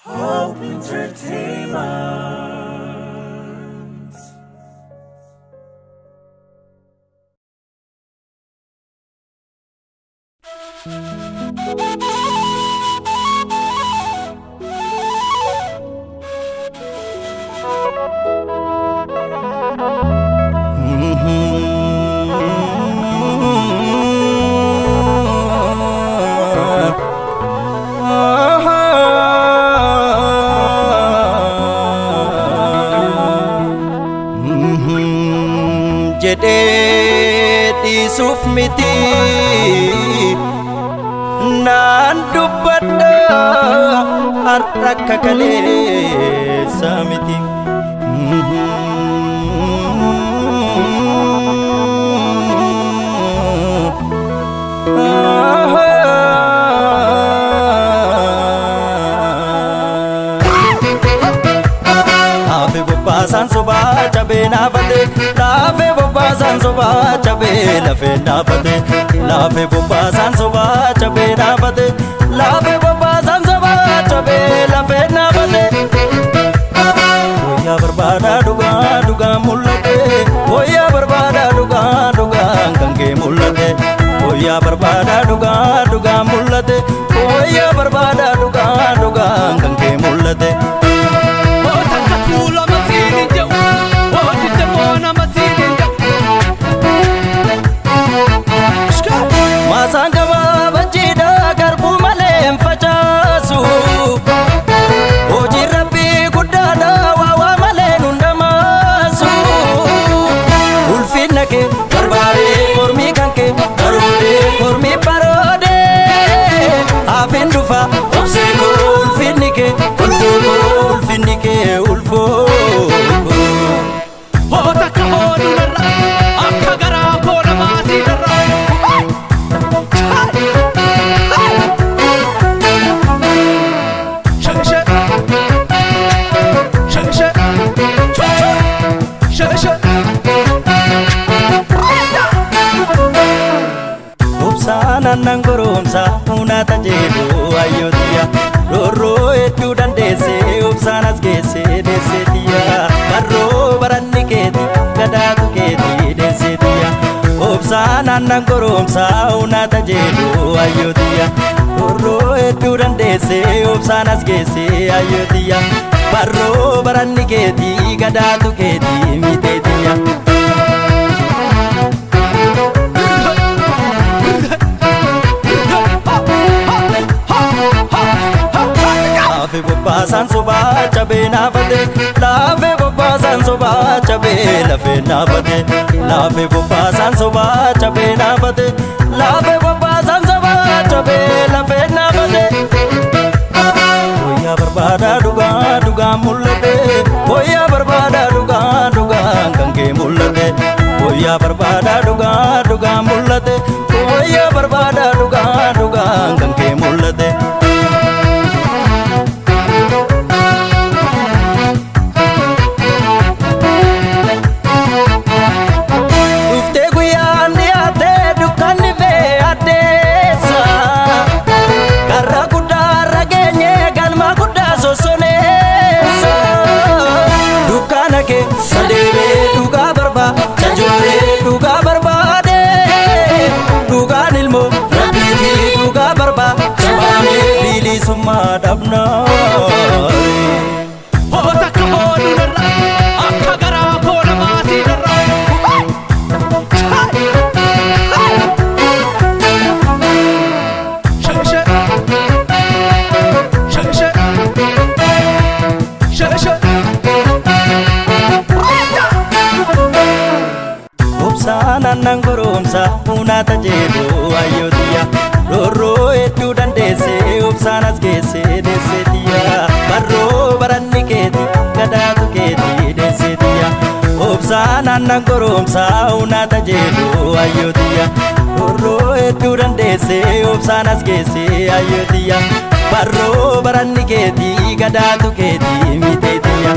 Hope Entertainment. Jedhee dhiisuuf miti naan dubbadha har'a akka kaleessa miti. Laafe bobbaasaan sobaa cabee naafate, laafe bobbaasaan sobaa cabee lafee naafate, laafe bobbaasaan sobaa cabee naafate, laafe bobbaasaan sobaa cabee lafee naafate. Wayyaa barbaadaa dhugaa dhugaa mul'ate, wayyaa barbaadaa dhugaa dhugaa kan kee mul'ate, wayyaa barbaadaa dhugaa dhugaa mul'ate, wayyaa barbaadaa dhugaa dhugaa kan kee mul'ate. Takka tuulama siin hin jedhu, hojii moona siin hin jedhu. Maasaan gabaabachiidha garbuu malee hin facaasu. Hojiin rabbii guddaadha waa waa malee nun dhamaasu. Ulfinna kee barbaadee mormii kan kee baroodee mormii baroodee hafin dhufa obsee koo ulfinni kee ulfoo koo ulfinni kee ulfoo koo. Hoo takka hooduu narra, akka garaa koo namaa sii darra. Shake shake shake shake shake. Obsaan aannan goromsa hunaata jedhu ayyootiya, roorroo hedduu dandeesse obsaan as geesse deesseetiya, barroo baranni keeti gadaatu keeti deesseetiya. Obsaan aannan goromsa hunaata jedhu ayyootiya, roorroo hedduu dandeesse obsaan as geesse ayyootiya, barroo baranni keeti gadaatu keeti miteetiya. Laafe bobbaasaan sobaa cabee naafate, laafe bobbaasaan sobaa cabee lafee naafate, laafe bobbaasaan sobaa cabee naafate, laafe bobbaasaan sobaa cabee lafee naafate. Wayyaa barbaadaa dhugaa dhugaa mul'ate, wayyaa barbaadaa dhugaa dhugaa kan kee mul'ate, wayyaa barbaadaa dhugaa dhugaa mul'ate, wayyaa barbaadaa dhugaa dhugaa kan kee mul'ate. Dhuftee guyyaan dhiyaatee dukkanni fee addeessa. Karra guddaa irra geenye galma guddaa sossoneessa. Dukkana kee sadeemee dhugaa barbaada jooree dhugaa barbaade. Dhugaan ilmoo rabbiifi dhugaa barbaada baanee bilisummaa dhabnaa. Hoo takka hooduu narra, akka garaa koo namaa sii darra. Shake shake shake shake shake. Obsaan aannan goromsa hunaata jedhu ayyootiya, roorroo hedduu dandeesse obsaan as geesse deesseetiya, barroo baranni keeti gadaatu keeti deesseetiya. Obsaan aannan goromsa hunaata jedhu ayyootiya, roorroo hedduu dandeesse obsaan as geesse ayyootiya, barroo baranni keeti gadaatu keeti miteetiya.